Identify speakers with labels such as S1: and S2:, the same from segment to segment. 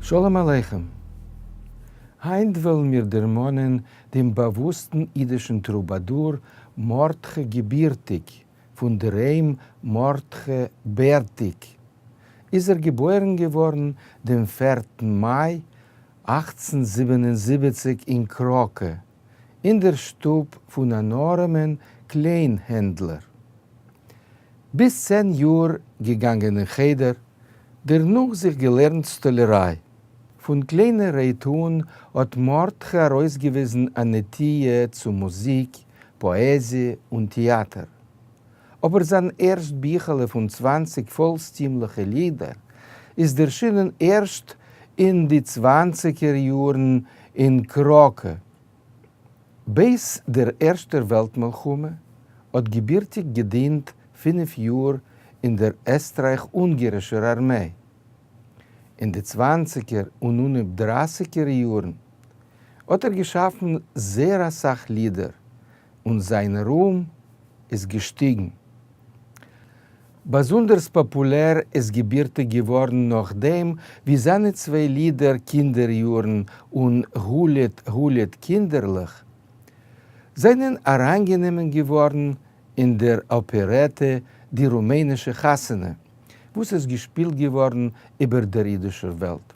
S1: שלום עליכם! היינט וועלן מיר דערמאנען דעם באוואוסטן אידישן טרובאדור מרדכי געבירטיג, פון דערהיים מרדכי בערטיג, איז ער געבוירן געווארן דעם פערטן מאי 1877 אין קראקע, אין דער שטוב פון אן ארעמען קליין-הענדלער. ביז 10 יאר געגאנגען אין חדר, דערנאך זיך געלערנט סטאלעריי. פון קליינערהייט אן האט מרדכי ארויסגעוויזן א נטיה צו מוזיק, פאעזיע און טעאטער. אבער זיין ערשט ביכעלע פון 20 פאלקסטימליכע לידער איז דערשינען ערשט אין די צוואנציגער יארן אין קראקע. בעת דער ערשטער וועלט מלחמה האט געבירטיג געדינט 5 יאר אין דער עסטרייך-אונגערישער ארמיי. אין די צוואנציגער און אנהויב דרייסיגער יארן האט ער געשאפן זעהר אסאך לידער און זיין רום איז געשטיגן. באזונדערס פאפולער איז געבירטיג געווארן נאכדעם ווי זיינע צוויי לידער קינדער-יארן און הוליעט הוליעט קינדערלעך זענען אריינגענומען געווארן אין דער אפערעטע די רומענישע חתונה וואס איז געשפילט געווארן איבער דער אידישער וועלט.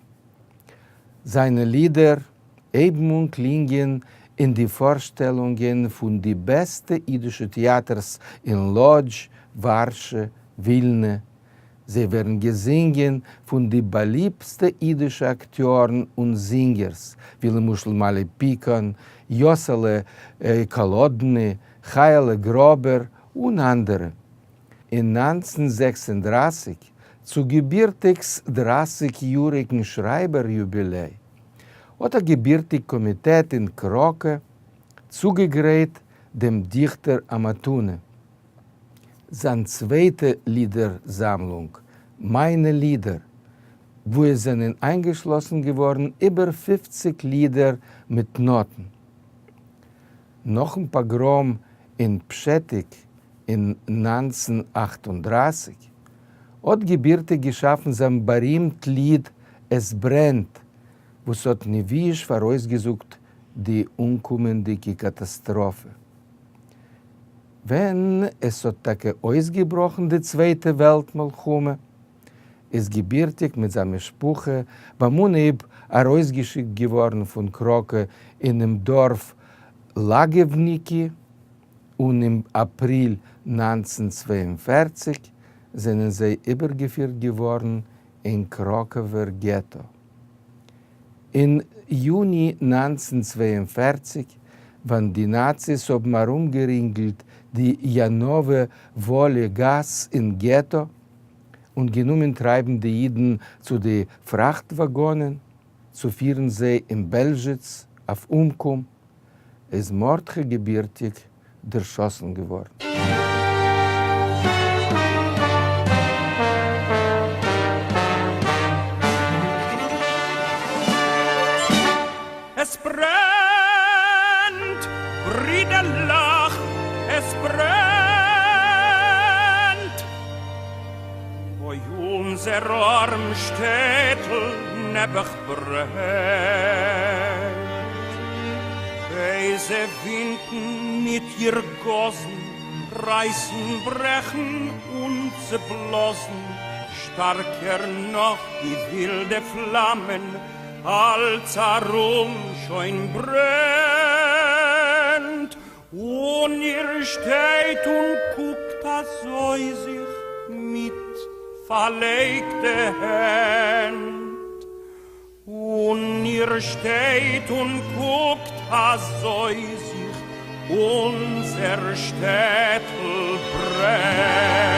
S1: זיינע לידער הייבן אן קלינגען אין די פארשטעלונגען פון די בעסטע אידישע טעאטערס אין לאדזש, ווארשע, ווילנע. זיי ווערן געזינגען פון די באליבסטע אידישע אקטיארן און זינגערס, ווי למשל מאלי פיקאן, יאסעלע קאלודני, חיה'לע גראבער און אנדערע. אין 1936, צו געבירטיג'ס 30 יאריגן שרייבער יוביליי, האט א געבירטיג קאמיטעט אין קראקע צוגעגרייט דעם דיכטער א מתנה, זיין צווייטע לידער זאמלונג, מיינע לידער, וואו עס זענען איינגעשלאסן געווארן איבער 50 לידער מיט נאטן. נאכן פאגראם אין פשעטיק אין 1938 האט געבירטיג געשאפן זיין בארימט ליד עס ברענט, וואס האט נביאיש פאראויסגעזאגט די אנקומענדיגע קאטאסטראפע. ווען עס האט טאקע אויסגעבראכן די צווייטע וועלט מלחמה, איז געבירטיג מיט זיין משפחה ביים אנהייב ארויסגעשיקט געווארן פון קראקע אינעם דארף לאגעווניקי, און אין אפריל 1942 זענען זיי איבערגעפירט געווארן אין קראקעווער געטא. אין יוני 1942, ווען די נאציס האבן ארומגערינגלט די יאנאווע וואליע גאס אין געטא און גענומען טרייבן די אידן צו די פראכט וואגאנען צו פירן זיי אין בעלזשיץ אויף אומקום, איז מרדכי געבירטיג דערשאסן געווארן.
S2: עס ברענט, ברידערלעך, עס ברענט! אוי, אונזער אָרעם שטעטל נעבעך ברענט! בייזע ווינטן מיט איר גאָזן רייסן, ברעכן און צעבלאָזן שטאַרקער נאָך די ווילדע פלאַמען, אַלץ אַרום שוין ברענט. און איר שטייט און קוקט אַזוי זיך מיט פאַרלייגטע הענט. און איר שטייט און קוקט אַזוי זיך, אונזער שטעטל ברענט.